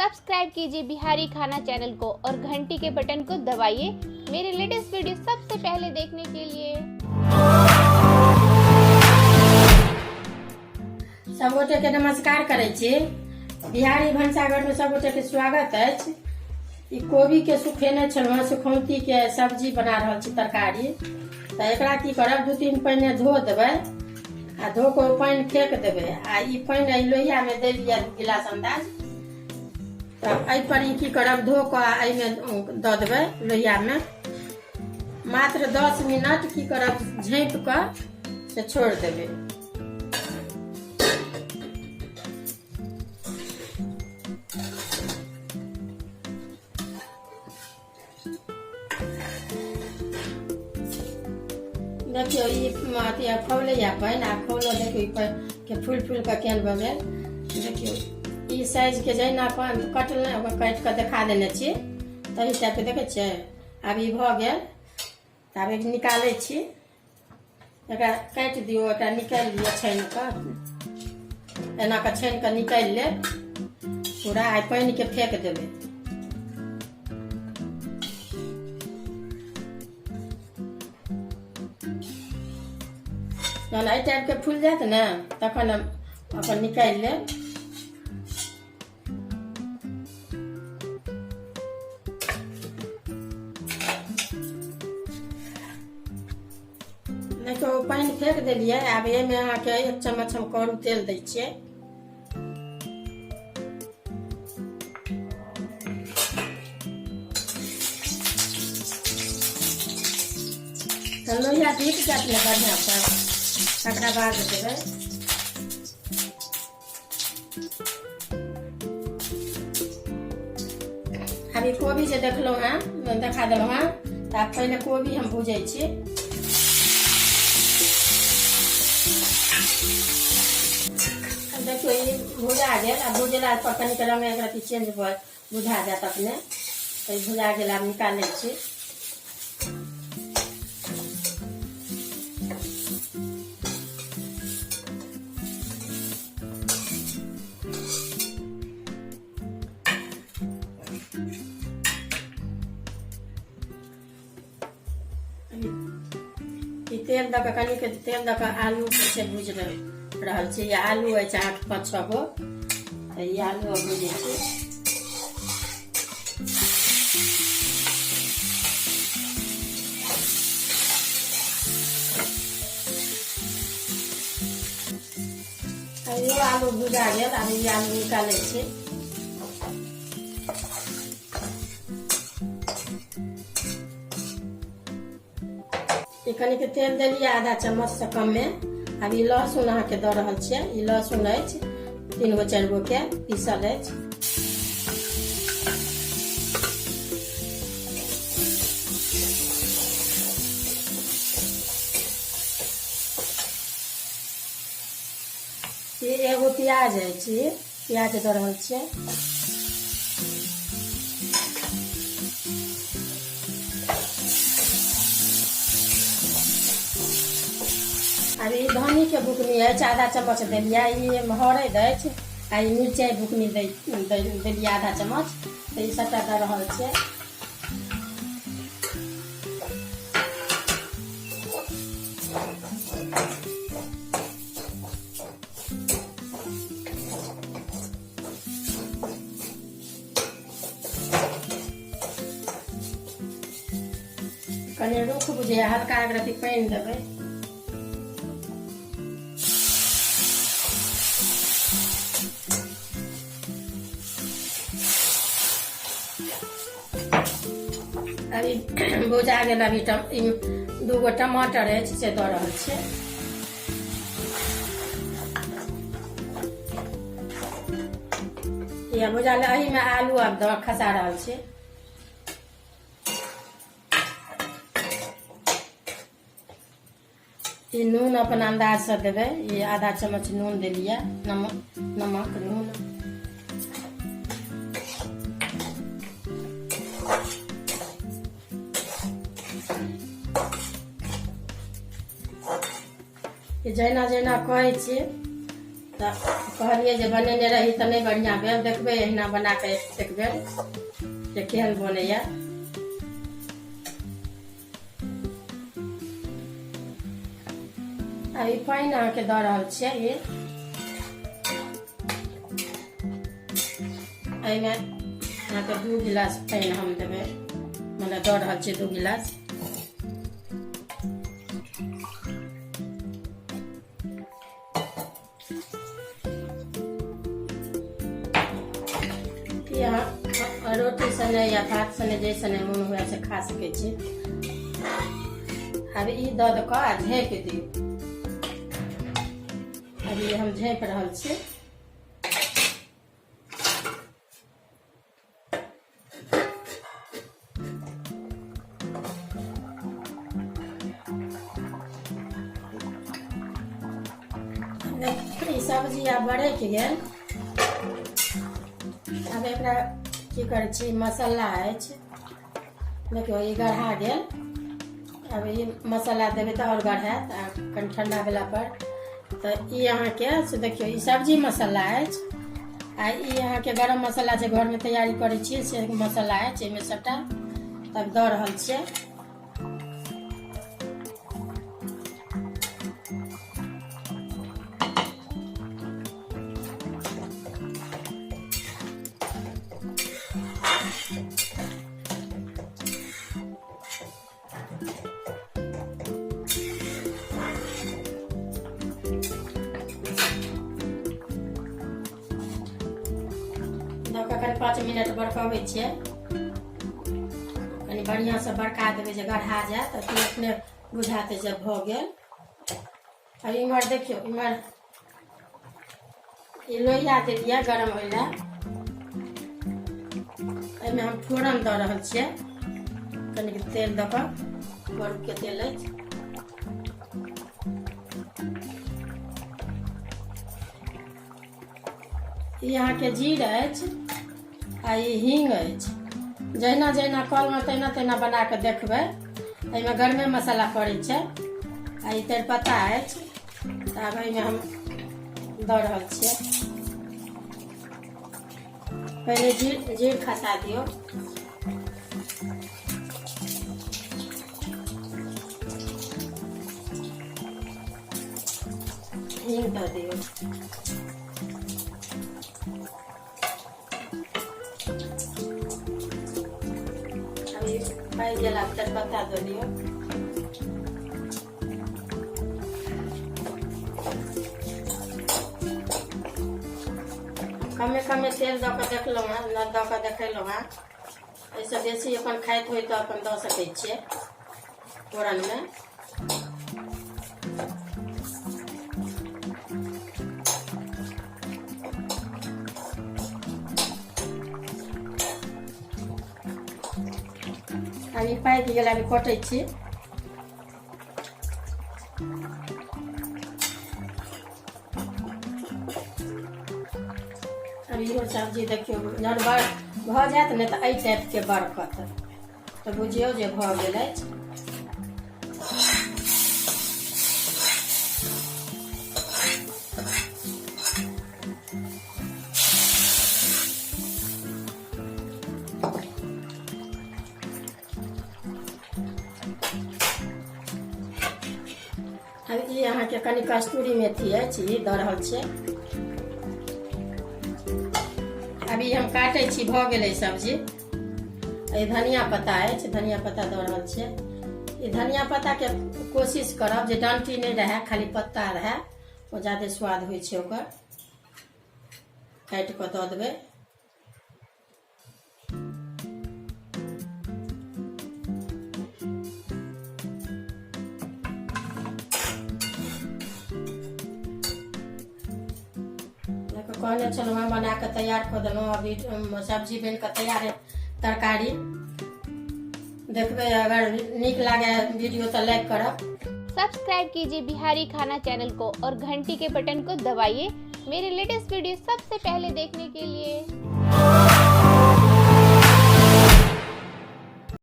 Subscribe कीजिए बिहारी खाना channel को और घंटी के बटन को दबाइए मेरे लेटेस्ट वीडियो सबसे पहले देखने के लिए। सब गोटे के नमस्कार करै छी। बिहारी भनसाघर में सब गोटे के स्वागत अछि। ई कोबी के सुखेने छलहुँ हेँ, सुखौंती के सब्जी बना रहल छी, तरकारी। तऽ एकरा की करब, 2-3 पानि धो देबै आ धो कऽ पानि फेंक देबै आ ई पानि एहि लोहियामे देलियै 2 गिलास अंदाज। तऽ एहिपर ई की करब, धो कऽ एहिमे दऽ देबै लोहियामे। मात्र 10 मिनट की करब, झाँपि कऽ से छोड़ि देबै। देखियौ ई अथी खौलैया पानि आ खौलो देखियौ ई पानि के फूलि फूलि कऽ केहन भऽ गेल। देखियौ ई साइजके जहिना पानि कटल ओकर काटि कऽ देखा देने छी तही टाइपके देखै छियै। आब ई भऽ गेल तऽ आब एक निकालै छी, एकरा काटि दियौ, एकरा निकालि लिअ छानि कऽ, एना कऽ छानि कऽ निकालि लेब पूरा। आ पानिके फेंक देबै। जहन एहि टाइपके फूलि जायत ने तखन हम अपन निकालि लेब। देखियौ पानि फेंक देलियै। आब एहिमे अहाँके 1 चम्मच हम करू तेल दै छियै। तऽ लोहिया धीप जायत ने बढ़िआँसँ, तकरा बाद देबै। अभी कोबी जे देखलहुँ हेँ, देखा देलहुँ हेँ, तऽ आब पहिले कोबी हम भूजै छी। देखियौ ई भुजा गेल। आ भुजला पर कनिक रंग एक रत्ती चेंज भऽ बुझा जायत अपने। तऽ ई भुजा गेल, आब निकालै छी। ई तेल दऽ कऽ, कनिक तेल दऽ कऽ आलू से भूजि रहल छी। ई आलू अछि अहाँके 5-6 गो, तऽ ई आलू भूजै छी। इहो आलू भुजा गेल, आब ई आलू निकालै छी। ई कनिक तेल देलियै आधा चम्मच से कममे। आब ई लहसुन अहाँके दऽ रहल छियै। ई लहसुन अछि 3 गो 4 गो के पीसल अछि। ई एगो प्याज अछि, प्याज दऽ रहल छियै। आब ई धनी के बुकनी अछि, आधा चम्मच देलियै। ई हरैद अछि आ ई मिरचाइ बुकनी देलियै आधा चम्मच। तऽ ई सबटा दऽ रहल छियै। कनि रुख बुझे, हल्का एक रत्ती पानि देबै। अभी भुजा गेल। अभी 2 गो टमाटर अछि से दऽ रहल छियै। इएह भुजा एहिमे आलू आब दऽ खसा रहल छियै। ई नून अपन अन्दाजसँ देबै। ई आधा चम्मच नून देलियै, नमक नमक नून। जहिना जहिना कहै छी तऽ कहलियै जे बनेने रही तऽ नहि बढ़िआँ भेल। देखबै एहिना बना कऽ एक बेर जे केहन बनैया। आब ई पानि अहाँके दऽ रहल छियै। ई एहिमे अहाँके 2 गिलास पानि हम देबै, मने दऽ रहल छियै 2 गिलास। ई अहाँ रोटी सने या भात सने जे सने मोन हुए से खा सकै छी। आब ई दऽ दऽ कऽ आ झाँपि दियौ। अभी हम झाँपि रहल छी। ई सब्जी आब बरकि गेल। आब एकरा की करै छी, मसाला अछि देखियौ, ई गढ़ा गेल। आब ई मसाला देबै तऽ आओर गढ़ायत आ कनि ठण्डा भेला पर। तऽ ई अहाँके से देखियौ, ई सब्जी मसाला अछि आ ई अहाँके गरम मसाला जे घरमे तैयारी करै छियै से मसाला अछि। एहिमे सबटा तब दऽ रहल छियै। दऽ कऽ कनि 5 मिनट बड़कबै छियै। कनि बढ़िआँसँ बड़का देबै जे गढ़ा जायत, तऽ अपने बुझाते जे भऽ गेल। आ इम्हर देखियौ, इम्हर ई लोहिया देलियै गरम होइ लए। एहिमे हम फोरन दऽ रहल छियै, कनिक तेल दऽ कऽ, बड़के तेल अछि। ई अहाँके जीर अछि आ ई हींग अछि। जहिना जहिना कहलहुँ तहिना तहिना बना कऽ देखबै। एहिमे गरमे मसाला पड़ै छै। आ ई तेजपत्ता अछि। तऽ आब एहिमे हम दऽ रहल छियै। पहिले जीर खसा दियौ। हींग दऽ दियौ। अभी पाकि गेल, आब तेजपत्ता दऽ दियौ। कमे कमे तेल दऽ कऽ देखलहुँ हँ, दऽ कऽ देखेलहुँ हँ। एहिसँ बेसी अपन खाइत होइ तऽ अपन दऽ सकै छियै फोरनमे। अभी पाकि गेल, अभी कटै छी। अब इहो सब्जी देखियौ, जहन बड़ भऽ जायत ने तऽ एहि टाइपके बरकत, तऽ बुझियौ जे भऽ गेल अछि। आब ई अहाँके कनि कस्तूरी मेथी अछि, ई दऽ रहल छियै। अभी हम काटै छी, भऽ गेलै सब्जी। ई धनिया पत्ता अछि, धनिया पत्ता दऽ रहल छियै। ई धनिया पत्ताके कोशिश करब जे डंटी नहि रहए, खाली पत्ता रहए, ओ ज्यादे स्वाद होइ छै ओकर। काटि कऽ दऽ देबै। कहने छलहुँ हँ, बना कऽ तैयार कऽ देलहुँ। अभी सब्जी बनि कऽ तैयार है, तरकारी देखबै। अगर नीक लागे वीडियो तऽ लाइक करब। सब्सक्राइब कीजिए बिहारी खाना चैनल को और घंटी के बटन को दबाइए मेरे लेटेस्ट वीडियो सबसे पहले देखने के लिए।